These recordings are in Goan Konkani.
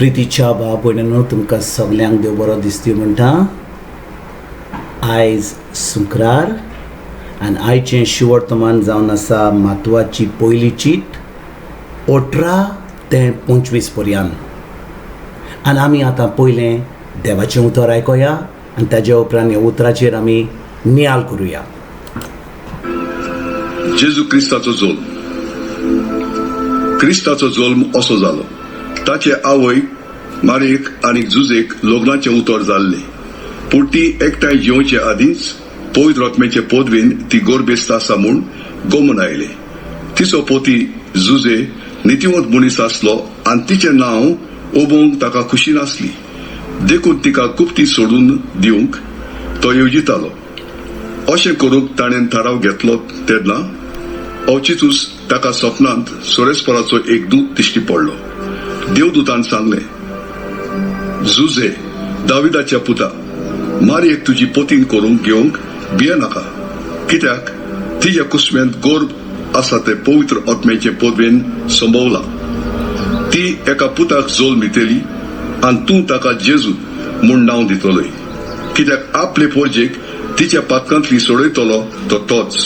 प्रितीच्या भाव भयणीनो, तुमकां सगल्यांक देव बरो दिसती म्हणटा. आयज शुक्रार आनी आयचें शिवर्तमान जावन आसा म्हात्वाची पयली चीट 18 ते 25 पर्यंत. आनी आमी आतां पयलें देवाचें उतर आयकुया आनी ताज्या उपरांत ह्या उतराचेर आमी नियाळ करुया. जेजू क्रिस्ताचो जल्म. क्रिस्ताचो जल्म असो जालो. ताचे आवय मारयेक आनी जुजेक लग्नाचें उतर जाल्लें, पूण ती एकठांय जेवचे आदींच पवित्र आत्म्याचे पदवेन ती गोरबेस्त आसा म्हूण गोमन आयलें. तिचो पोती जुजे नितीवंत मनीस आसलो आनी तिचें नांव ओबोवंक ताका खुशी नासली, देखून तिका कुपती सोडून दिवंक तो येवजितालो. अशें करूंक ताणें थाराव घेतलो तेन्ना अवचितूच ताका सपनांत सोरेस्पराचो एक दूत दिश्टी पडलो. देवदूतान सांगलें, जुजे दाविदाच्या पुता, मारयेक तुजी पोतीन करूंक घेवंक भिये नाका, कित्याक तिज्या कुसम्यांत गोर्ब आसा ते पवित्र आत्म्याचे पदवेन संभवला. ती एका पुताक जल्म दितली आनी तूं ताका जेजू म्हूण नांव दितलोय, कित्याक आपले पोरजेक तिच्या पातकांतली सोडयतलो तो तोच.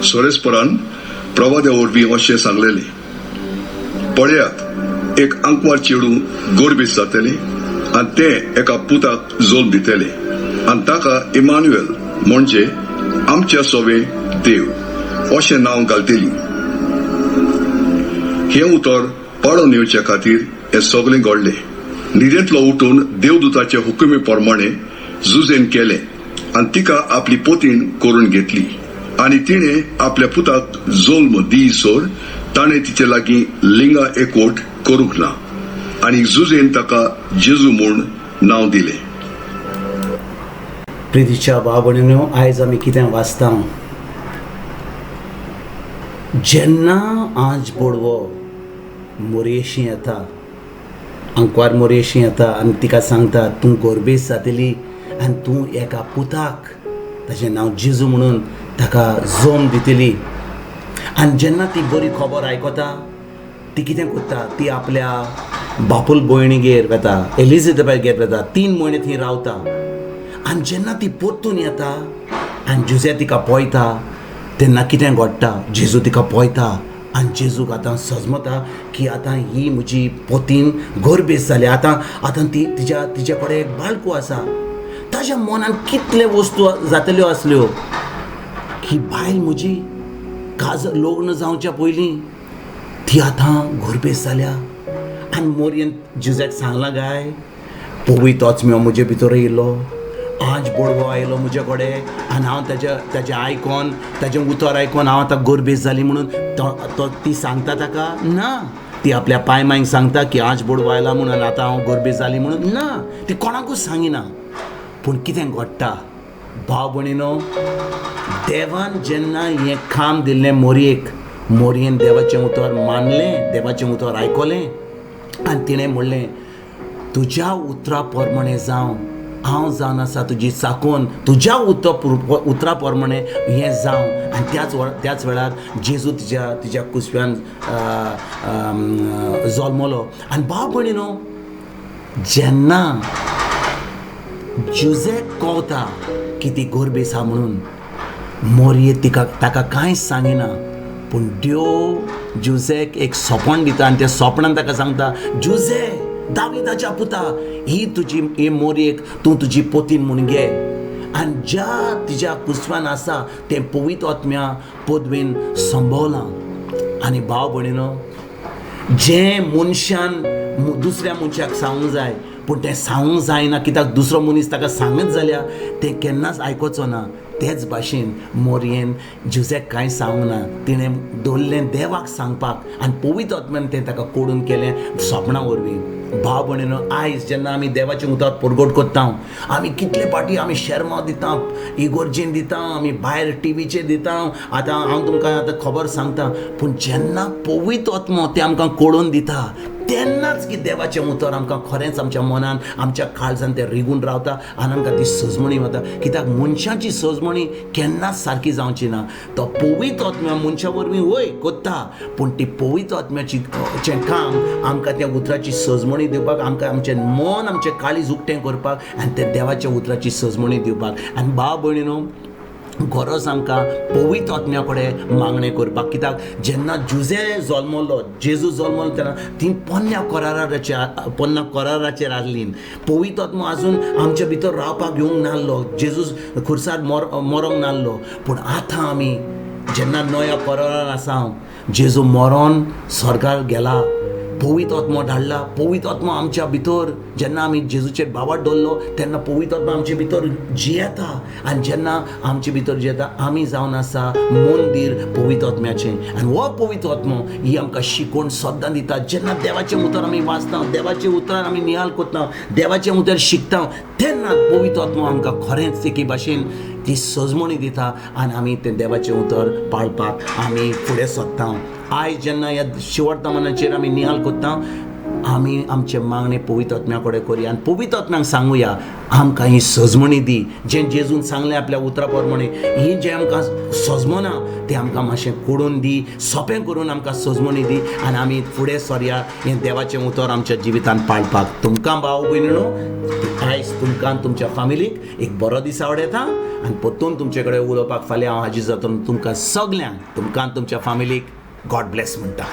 सोरेस्परान प्रवाद्या वरवीं अशें सांगलेलें, पळयात, एक आंकवार चेडूं गोरबेस जातलें आनी तें एका पुताक जल्म दितलें आनी ताका इमानुएल म्हणजे आमच्या सोवे देव अशें नांव घालतली. हें उतर पाळोवन येवच्या खातीर हें सगळें घडलें. न्हिदेंतलो उठून देवदूताच्या हुकुमे प्रमाणे जुजेन केलें आनी तिका आपली पोतीण करून घेतली. आनी तिणें आपल्या पुताक जल्म दिसर ताणें तिचे लागीं लिंगा एकवट करूंक ना आनी जुजेन ताका जेजू म्हूण नांव दिलें. प्रितीच्या भाव भयणीनो, आयज आमी कितें वाचता? जेन्ना आज बोडवो मोरयेशी येता, आंकवार मोरयेशी येता आनी तिका सांगता, तूं गोरबेस जातली आनी तूं एका पुताक ताजें नांव जेजू म्हणून ताका जल्म दितली. आनी जेन्ना ती बरी खबर आयकता, ती कितें करता? ती आपल्या बापूल भयणीगेर वता, एलिझाबेथागेर वता. 3 म्हयने थंय रावता. आनी जेन्ना ती परतून येता आनी जुजे तिका पळयता तेन्ना कितें घडटा? जेजू तिका पळयता आनी जेजूक आतां सजमता की आतां ही म्हजी पोतीन गोरबेस जाल्या, आतां आतां ती तिज्या कडेन एक बाळकू आसा. ताज्या मनान कितले वस्तू जातल्यो आसल्यो की बायल म्हजी काज लग्न जावच्या पयलीं ती आतां गोरबेस जाल्या. आनी मोरयेन जुज्याक सांगलां काय, पवित्र आत्म्यो म्हजे भितर येयलो, आज बोडवो आयलो म्हजे कडेन आनी हांव ताजें आयकोन, ताजें उतर आयकोन हांव आतां गोरबेस जाली म्हणून तो ती सांगता ताका ना. ती आपल्या पाय मांयक सांगता की आज बोडवो आयला म्हणून आतां हांव गोरबेस जाली म्हणून ना, ती कोणाकूच सांगिना. पूण कितें घडटा भाव भयणीनो, देवान जेन्ना हें काम दिल्लें मोरयेक, मोरयेन देवाचें उतर मानलें, देवाचें उतर आयकलें आनी तिणें म्हणलें, तुज्या उतरा प्रमाणें जावं, हांव जावन आसा तुजी चाकून, तुज्या उतरा प्रमाणें हें जावं. आनी त्याच वेळार जेजू तिज्या कुसव्यान जल्मलो. आनी भाव भयणीनो, जेन्ना जुजेक कळटा की ती गोरबेस आसा म्हणून, मोरये तिका ताका कांयच सांगिना, पूण देव जुजेक एक सपन दिता आनी त्या सपनान ताका सांगता, जुजे दाविदाच्या पुता, ही तुजी ही मोरयेक तूं तुजी पोतीन म्हूण घे आनी ज्या तिज्या कुसवान आसा तें पवित्र आत्म्या पदवेन संभवलां. आनी भाव भयणीनो, जें मनशान दुसऱ्या मनशाक सांगूंक जाय पूण तें सांगूंक जायना, कित्याक दुसरो मनीस ताका सांगत जाल्यार तें केन्नाच आयकोचो ना. तेच भाशेन मोरयेन जुजेक कांय सांगूंक ना, तिणें दवरलें देवाक सांगपाक आनी पवित्र आत्म्यान तें ताका कोडून केलें सपनां वरवीं. भाव भयणीनो, आयज जेन्ना आमी देवाचें उतर परगट करता, आमी कितले फावटी आमी शेरमांव दिता, इगोर्जेन दिता, आमी भायर टिवीचेर दिता, आतां हांव तुमकां आतां खबर सांगता, पूण जेन्ना पवित्र आत्मो तें आमकां कोडून दिता तेन्नाच की देवाचें उतर आमकां खरेंच आमच्या मनान आमच्या काळजान तें रिगून रावता आनी आमकां ती सजमणी वता. कित्याक मनशाची सजमणी केन्नाच सारकी जावची ना. तो पवित्र आत्म्या मनशा वरवीं वय कोत्ता, पूण ती पवित्र आत्म्याची चें काम आमकां त्या उतराची सजमणी दिवपाक, आमकां आमचें मन आमचें काळीज उक्तें करपाक आनी त्या देवाच्या उतराची सजमणी दिवपाक. आनी भाव भयणीनो, गरज आमकां पवित्र आत्म्या कडेन मागणें करपाक. कित्याक जेन्ना जुजे जल्मलो, जेजू जल्मलो तेन्ना ती पोन्न्या कराराचेर कराराचेर आसली. पवित्र आत्मो आजून आमच्या भितर रावपाक येवंक नासलो, जेजू खुर्सार मरोंक नासलो. पूण आतां आमी जेन्ना नव्या करारान आसा, जेजू मरोन स्वर्गार गेला, पवित्र आत्मो धाडला. पवित्र आत्मो आमच्या भितर जेन्ना आमी जेजूचेर बाबा दवरलो तेन्ना पवित्र आत्मो आमचे भितर जियेता. आनी जेन्ना आमचे भितर जियेता आमी जावन आसा मंदीर पवित्र आत्म्याचें. आनी हो पवित्र आत्मो ही आमकां शिकोवण सद्दां दिता. जेन्ना देवाचें उतर आमी वाचता, देवाचें उतरान आमी नियाळ करता, देवाचें उतर शिकता, तेन्ना पवित्र आत्मो आमकां खरेंच एके भाशेन ती सजमणी दिता आनी आमी तें देवाचें उतर पाळपाक आमी फुडें सरता. आयज जेन्ना ह्या शिवर्तमानाचेर आमी नियाळ करता, आमी आमचे मागणे पवित्र आत्म्या कडेन करुया आनी पवित्र आत्म्याक सांगुया आमकां ही सजमणी दी. जें जेजून सांगलें आपल्या उतरा प्रमाणे, ही जें आमकां सजमना तें आमकां मातशें कोडून दी, सोंपें करून आमकां सजमणी दी आनी आमी फुडें सरया हें देवाचें उतर आमच्या जिवितांत पाळपाक. तुमकां भाव भयणीनो, आयज तुमकां तुमच्या फामिलीक एक बरो दीस आवडटा आनी परतून तुमचे कडेन उलोवपाक फाल्यां हांव हाजीर जातलो. तुमकां सगल्यांक, तुमकां तुमच्या फामिलीक गॉड ब्लेस म्हणटा.